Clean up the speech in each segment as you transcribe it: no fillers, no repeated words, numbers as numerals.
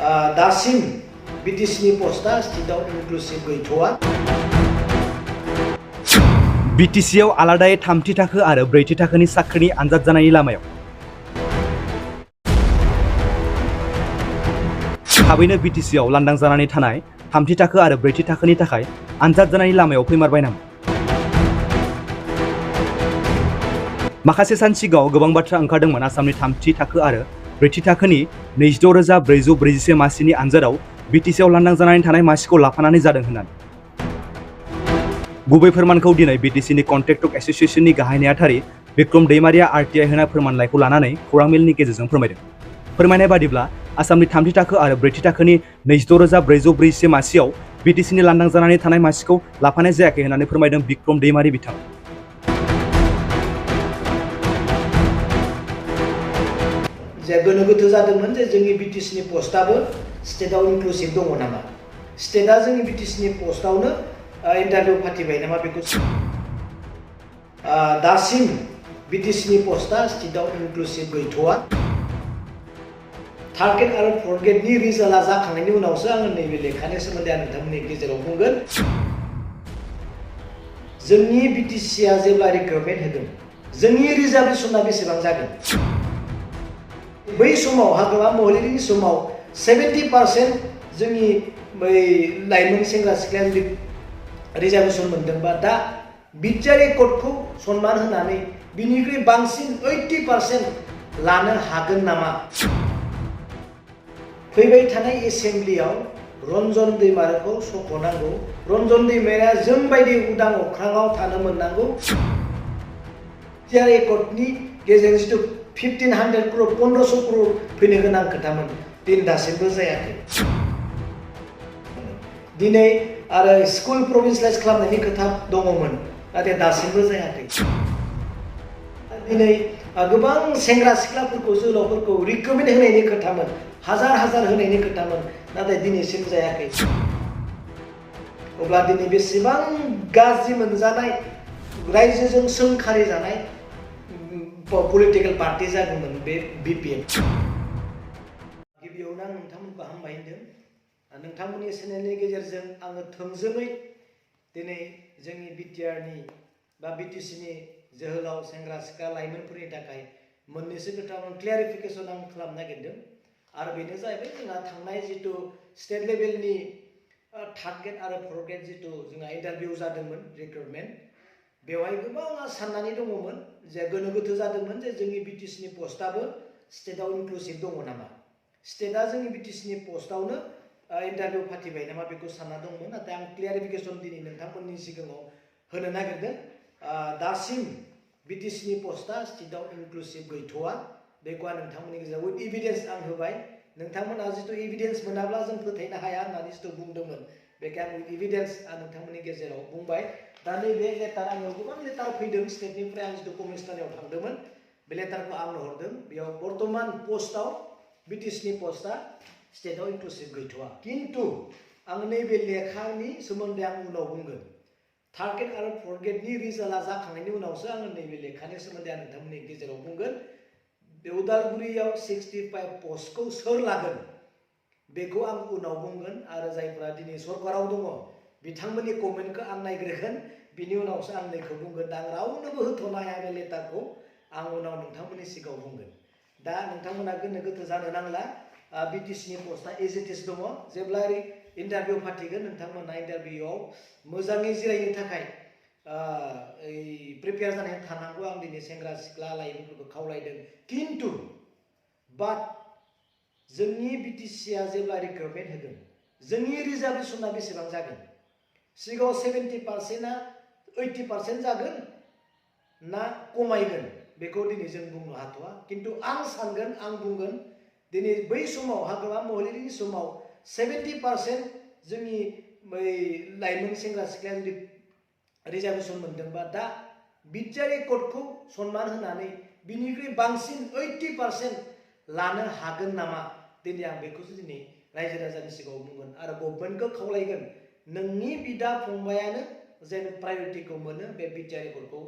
दासिम बिटिसिनि पस्टआ स्टेटआव इनक्लुसिभ गैथ'आ। बिटिसिआव आलादायै थामथि थाखो आरो ब्रैथि थाखोनि साख्रिनि आनजाद जानायनि लामायाव। थाबैनो बिटिसिआव लांदां जानानै थानाय थामथि थाखो आरो ब्रैथि थाखोनि थाखाय आनजाद जानायनि लामायाव फैमारबाय नामा? माखासे सान सिगाङाव गोबां बाथ्रा ओंखारदोंमोन आसामनि थामथि थाखो आरो ब्रैथि थाखोनि 26,441 मासिनि आनजादाव बिटिसिआव लांदां जानानै थानाय मासिखौ लाफानानै जादों होननानै। गुबै फोरमानखौ दिनै बिटिसिनि कन्ट्रेक्टर एसोसिएशननि गाहाय नेहाथारि बिक्रम दैमारिया आरटिआइ होनाय फोरमानलाइखौ लानानै खौरां मेलनि गेजेरजों फोरमायदों। फोरमायनाय बादिब्ला आसामनि थामथि थाखो आरो ब्रैथि थाखोनि 26,441 मासियाव बिटिसिनि लांदां जानानै थानाय मासिखौ लाफानाय जायाखै होननानै फोरमायदों बिक्रम दैमारि बिथाङा। जे गोनो गोथो जादोंमोन जे जोंनि बिटिसिनि पस्टआबो स्टेटआव इनक्लुसिभ दङ नामा, स्टेटआ जोंनि बिटिसिनि पस्टआवनो इन्टारभिउ फाथिबाय नामा, बेखौ दासिम बिटिसिनि पस्टआ स्टेटआव इनक्लुसिभ गैथ'आ। थार्ड ग्रेड आरो फर्थ ग्रेडनि रिजाल्टआ जाखांनायनि उनावसो आङो नैबे लेखानि सोमोन्दै आं नोंथांमोननि गेजेराव बुंगोन। जोंनि बिटिसिआ जेब्ला रिक्रुटमेन्ट होगोन, जोंनि रिजार्भेसना बेसेबां जागोन? बै समाव हाग्रामा महिलारिनि समाव 70% जोंनि बै लाइमोन सेंग्रा सिख्लाया जुदि रिजार्भेसन मोनदोंबा, दा बिटिआर कर्डखौ सनमान होनानै बिनिख्रुइ बांसिन 80% लानो हागोन नामा? फैबाय थानाय एसेम्ब्लियाव रन्जन दैमारिखौ सख'नांगौ। रन्जन दैमारिया जोंबायदि उदां अख्राङाव थानो मोननांगौ। बिटिआर कर्डनि गेजेरजों जिथु 1500 crore 1500 crore फैनो गोनां खोथामोन, दिन दासिमबो जायाखै। दिनै आरो स्कुल प्रभिन्सियेलाइज खालामनायनि खोथा दङमोन, नाथाय दासिमबो जायाखै। दिनै गोबां सेंग्रा सिख्लाफोरखौ, जोहोलावफोरखौ रिक्रुटमेन्ट होनायनि खोथामोन, हाजार हाजार होनायनि खोथामोन, नाथाय दिनैसिम जायाखै। अब्ला दिनै बेसेबां गाज्रि मोनजानाय, रायजोजों सोंखारि जानाय पलिटिकेल पार्टि जागौमोन बे बिपिएफ। गिबियावनो आं नोंथांमोनखौ हामबाय होनदों। नोंथांमोननि चेनेलनि गेजेरजों आङो थोंजोङै दिनै जोंनि बिटिआरनि बा बिटिसिनि जोहोलाव सेंग्रा सिख्ला लाइमोनफोरनि थाखाय मोननैसो खोथा क्लियारिफिकेसन आं खालामनो नागिरदों। आरो बेनो जाहैबाय जोंहा थांनाय जिथु स्टेट लेभेलनि थार्ड ग्रेड आरो फर्थ ग्रेड जिथु जोंहा इन्टारभिउ जादोंमोन रिक्रुटमेन्ट, बेवहाय गोबाङा साननानै दङमोन जे गोनो गोथो जादोंमोन जे जोंनि बिटिसिनि पस्टआबो स्टेटआव इनक्लुसिभ दङ नामा, स्टेटआ जोंनि बिटिसिनि पस्टआवनो इन्टारभिउ फाथिबाय नामा, बेखौ सानना दंमोन। नाथाय आं क्लियारिफिकेसन दिनै नोंथांमोननि सिगाङाव होनो नागिरदों। दासिम बिटिसिनि पस्टआ स्टेटआव इनक्लुसिभ गैथ'आ। बेखौ आं नोंथांमोननि गेजेराव उइथ इभिडेन्स आं होबाय। नोंथांमोना जिथु इभिडेन्स मोनाब्ला जों फोथायनो हाया होननानै जिथु बुंदोंमोन, बेखौ आं उइथ इभिडेन्स आं नोंथांमोननि गेजेराव बुंबाय। दा नैबे लेटार, आंनाव गोबां लेटार फैदों स्टेटनिफ्राय। आं जिथु कमिशनारियाव थांदोंमोन, बे लेटारखौ आंनो हरदों। बेयाव बर्तमान पस्टआव बिटिसिनि पस्टआ स्टेटआव इनक्लुसिभ गैथ'आ। खिन्थु आं नैबे लेखानि सोमोन्दै आं उनाव बुंगोन। थार्ड ग्रेड आरो फर्थ ग्रेडनि रिजाल्टआ जाखांनायनि उनावसो आङो नैबे लेखानि सोमोन्दै आं नोंथांमोननि गेजेराव बुंगोन। बे उदालगुरियाव 65 पस्टखौ सोर लागोन बेखौ आं उनाव बुंगोन। आरो जायफ्रा दिनै सरकाराव दङ बिथांमोननि कमेन्टखौ आं नायग्रोगोन, बिनि उनावसो आं नैखौ बुंगोन। दा आं रावनोबो होथ'नो हाया बे लेटारखौ, आं उनाव नोंथांमोननि सिगाङाव बुंगोन। दा नोंथांमोना गोनो गोथो जानो नांला। बिटिसिनि पस्टआ एज इट इज दङ। जेब्ला इन्टारभिउ फाथिगोन, नोंथांमोना इन्टारभिउआव मोजाङै जिरायनो थाखाय प्रिपेयार जानानै थानांगौ। आं दिनै सेंग्रा सिख्ला लाइमोनफोरखौ खावलायदों। खिन्थु बाट जोंनि बिटिसिआ जेब्ला रिक्रुटमेन्ट होगोन, जोंनि रिजार्भेसना बेसेबां जागोन? सिगाङाव 70%आ 80% जागोन ना खमायगोन, बेखौ दिनै जों बुंनो हाथ'वा। खिन्थु आं सानगोन, आं बुंगोन, दिनै बै समाव हाग्रामा महिलारिनि समाव 70% जोंनि बै लाइमोन सेंग्रा सिख्लाया जुदि रिजार्भेसन मोनदोंबा, दा बिटिआर कर्डखौ सनमान होनानै बिनिख्रुइ बांसिन 80% लानो हागोन नामा? दिनै आं बेखौसो दिनै रायजो राजानि सिगाङाव बुंगोन। आरो गभर्नमेन्टखौ खावलायगोन, नोंनि बिदा फंबायानो जेन प्रायरिटिखौ मोनो बे बिटिआर कर्डखौ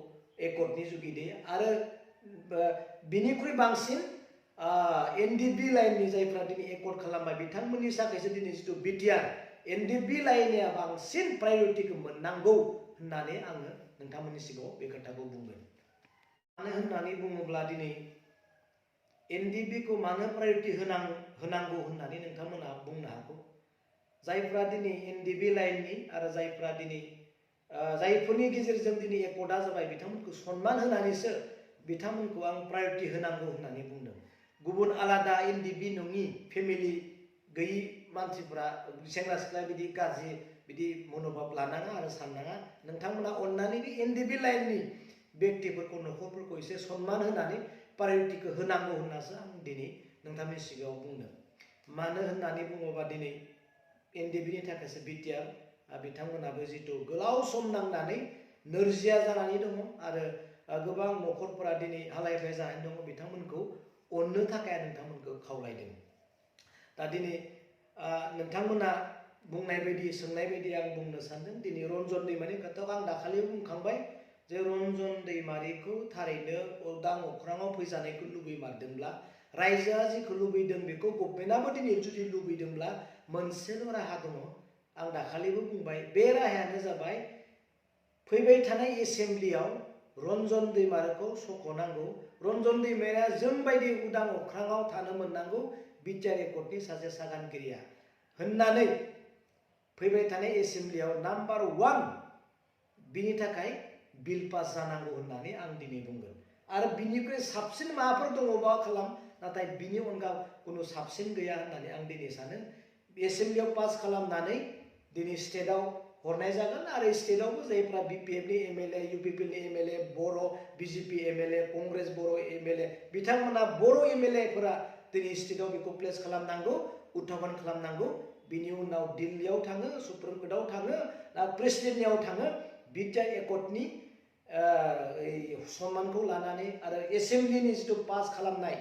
एकर्डनि जुगिदे। आरो बिनिख्रुइ बांसिन एनडिपि लाइननि जायफ्रा दिनै एकर्ड खालामबाय बिथांमोननि थाखायसो दिनै जिथु बिटिआर एनडिपि लाइनआ बांसिन प्रायरिटिखौ मोननांगौ होननानै आङो नोंथांमोननि सिगाङाव बे खोथाखौ बुंगोन। मानो होननानै बुङोब्ला दिनै एनडिपिखौ मानो प्रायरिटि होनांगौ होननानै नोंथांमोना बुंनो हागौ। जायफ्रा दिनै एनडिपि लाइननि आरो जायफ्रा दिनै जायफोरनि गेजेरजों दिनै एकर्डआ जाबाय बिथांमोनखौ सनमान होनानैसो बिथांमोनखौ आं प्रायरिटि होनांगौ होननानै बुंदों। गुबुन आलादा एनडिपि नङि फेमिलि गैयि मानसिफ्रा सेंग्रा सिख्ला बिदि गाज्रि बिदि मनोभाब लानाङा आरो साननाङा। नोंथांमोना अननानै बे एनडिपि लाइननि व्यक्तिफोरखौ न'खरफोरखौ एसे सनमान होनानै प्रायरिटिखौ होनांगौ होननासो आं दिनै नोंथांनि सिगाङाव बुंदों। मानो होननानै बुङोबा दिनै एनडिपिनि थाखायसो बिटिआर बिथांमोनाबो जिथु गोलाव सम नांनानै नोरजिया जानानै दङ आरो गोबां न'खरफोरा दिनै हालाय-हाफाय जानानै दङ। बिथांमोनखौ अननो थाखाय नोंथांमोनखौ खावलायदों। दा दिनै नोंथांमोना बुंनाय बायदि सोंनाय बायदि आं बुंनो सानदों। दिनै रन्जन दैमारिनि खोथाखौ आं दाखालि बुंखांबाय जे रन्जन दैमारिखौ थारैनो उदां अख्राङाव फैजानायखौ लुबैमारदोंब्ला रायजोआ जिखौ लुबैदों बेखौ गभर्नमेन्टआबो दिनै जुदि लुबैदोंब्ला मोनसेल' राहा दङ। आं दाखालिबो बुंबाय बे राहायानो जाबाय फैबाय थानाय एसेम्ब्लियाव रन्जन दैमारिखौ सख'नांगौ। रन्जन दैमारिया जोंबायदि उदां अख्राङाव थानो मोननांगौ बिटिआर एकर्डनि सासे सागानगिरिया होननानै फैबाय थानाय एसेम्ब्लियाव नाम्बार 1 बिनि थाखाय बिल पास जानांगौ होननानै आं दिनै बुंगोन। आरो बिनिख्रुइ साबसिन माबाफोर दङबा खालाम, नाथाय बिनि अनगा कुनु साबसिन गैया होननानै आं दिनै सानो। एसेम्ब्लियाव पास खालामनानै दिनै स्टेटआव हरनाय जागोन आरो स्टेटआवबो जायफ्रा बिपिएफनि एमएलए इउपिपिएलनि एमएलए बर' बिजेपि एमएलए कंग्रेस बर' एमएलए बिथांमोना बर' एमएलएफोरा दिनै स्टेटआव बेखौ प्लेस खालामनांगौ, उत्थापन खालामनांगौ। बिनि उनाव दिल्लीयाव थाङो, सुप्रिम कर्टआव थाङो, प्रेसिडेन्टनियाव थाङो बिटिआर एकर्डनि सनमानखौ लानानै आरो एसेम्ब्लिनि जिथु पास खालामनाय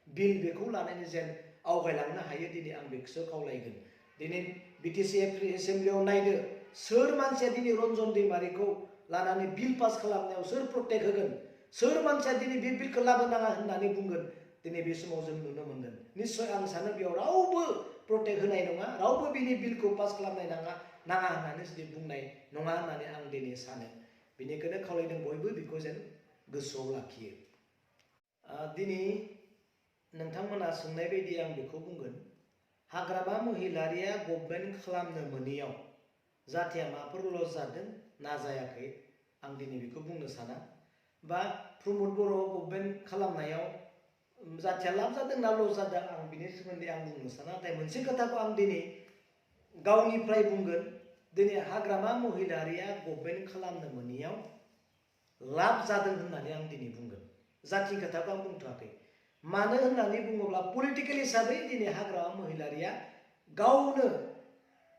बिल बेखौ लानानै जेन आवगायलांनो हायो दिनै आं बेखौसो खावलायगोन। दिनै बिटिसि एसेम्ब्लियाव नायदो सोर मानसिया दिनै रन्जन दैमारिखौ लानानै बिल पास खालामनायाव सोर प्रटेक्ट होगोन, सोर मानसिया दिनै बे बिलखौ लाबोनाङा होननानै बुंगोन दिनै बे समाव जों नुनो मोनगोन। निस्सय आं सानो बेयाव रावबो प्रटेक्ट होनाय नङा, रावबो बिनि बिलखौ पास खालामनाय नाङा होननानै जुदि बुंनाय नङा होननानै आं दिनै सानो। बेनिखायनो खावलायदों बयबो बेखौ जेन गोसोआव लाखियो। दिनै नोंथांमोना सोंनाय बायदि आं बेखौ बुंगोन। हाग्रामा महिलारिया गभर्नमेन्ट खालामनो मोनैयाव जाथिया माबाफोर लस जादों ना जायाखै आं दिनै बेखौ बुंनो साना। बा प्रमद बर' गभर्नमेन्ट खालामनायाव जाथिया लाब जादों ना लस जादों आं बिनि सोमोन्दै आं बुंनो साना। नाथाय मोनसे खोथाखौ आं दिनै गावनिफ्राय बुंगोन। दिनै हाग्रामा महिलारिया गभर्नमेन्ट खालामनो मोनैयाव लाब जादों होननानै आं दिनै बुंगोन। जाथि खोथाखौ आं बुंथ'वाखै। मानो होननानै बुङोब्ला पलिटिकेल हिसाबै दिनै हाग्रामा महिलारिया गावनो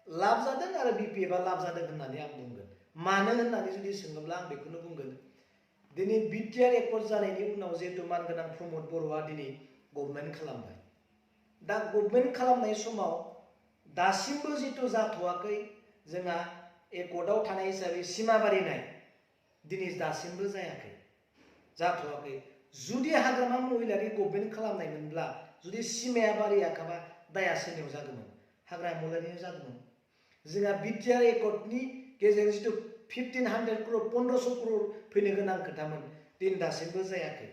लाब जादों आरो बिपिएफआ लाब जादों होननानै आं बुंगोन। मानो होननानै जुदि सोङोब्ला आं बेखौनो बुंगोन। दिनै बिटिआर एकर्ड जानायनि उनाव जिहेतु मानगोनां प्रमद बर'आ दिनै गभर्नमेन्ट खालामबाय। दा गभर्नमेन्ट खालामनाय समाव दासिमबो जितु जाथ'वाखै जोंहा एकर्डआव थानाय हिसाबै सिमा बारिनाय दिनै दासिमबो जायाखै, जाथ'वाखै। जुदि हाग्रामा महिलारि गभर्नमेन्ट खालामनायमोनब्ला जुदि सिमाया बारियाखैबा दाया सोरनियाव जागौमोन? हाग्रामा महिलारिनियाव जागौमोन। जोंहा बिटिआर एकर्डनि गेजेरजों जितु 1500 crore 1500 crore फैनो गोनां खोथामोन दिन दासिमबो जायाखै।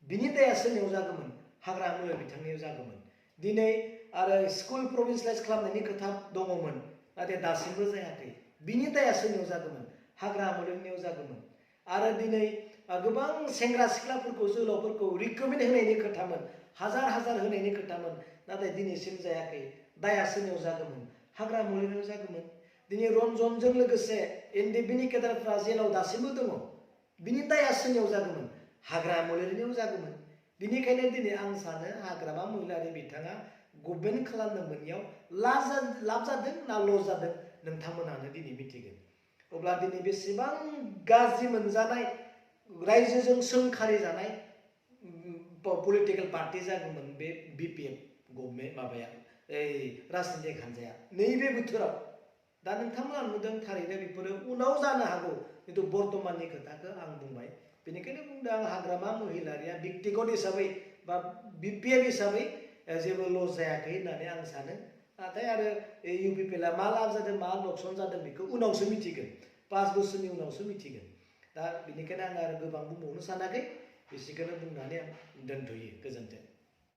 बिनि दाया सोरनियाव जागौमोन? हाग्रामा महिलारि बिथांनियाव जागौमोन। दिनै आरो स्कुल प्रभिन्सियेलाइज खालामनायनि खोथा दङमोन, नाथाय दासिमबो जायाखै। बिनि दाया सोरनियाव जागौमोन? हाग्रामा महिलारिनियाव जागौमोन। आरो दिनै गोबां सेंग्रा सिख्लाफोरखौ जोहोलावफोरखौ रिक्रुटमेन्ट होनायनि खोथामोन, हाजार हाजार होनायनि खोथामोन, नाथाय दिनैसिम जायाखै। दाया सोरनियाव जागौमोन? हाग्रामा महिलारिनियाव जागौमोन। दिनै रन्जनजों लोगोसे एनडिपिनि केडारफ्रा जेलाव दासिमबो दङ। बिनि दाया सोरनियाव जागौमोन? हाग्रामा महिलारिनियाव जागौमन। बिनिखायनो दिनै आं सानो हाग्रामा महिलारि बिथाङा गभर्नमेन्ट खालामनो मोनैयाव लाब जादों ना लस जादों नोंथांमोनानो दिनै मिथिगोन। अब्ला दिनै बेसेबां गाज्रि मोनजानाय रायजोजों सोंखारि जानाय पलिटिकेल पार्टि जागौमोन बे बिपिएफ गभर्नमेन्ट माबाया राजनितिक हान्जाया नैबे बोथोराव। दा नोंथांमोना नुदों थारैनो बेफोरो उनाव जानो हागौ, खिन्थु बर्तमाननि खोथाखौ आं बुंबाय। बेनिखायनो बुंदों आं हाग्रामा महिलारिया व्यक्तिगत हिसाबै बा BPF हिसाबै जेबो लस जायाखै होननानै आं सानो नाथाय आरो UPPLआ मा लाब जादों मा लकसन जादों बेखौ उनावसो मिथिगोन 5 बोसोरनि उनावसो मिथिगोन दा बेनिखायनो आं आरो गोबां बुंबावनो सानाखै एसेखौनो बुंनानै आं दोनथ'यो गोजोन्थों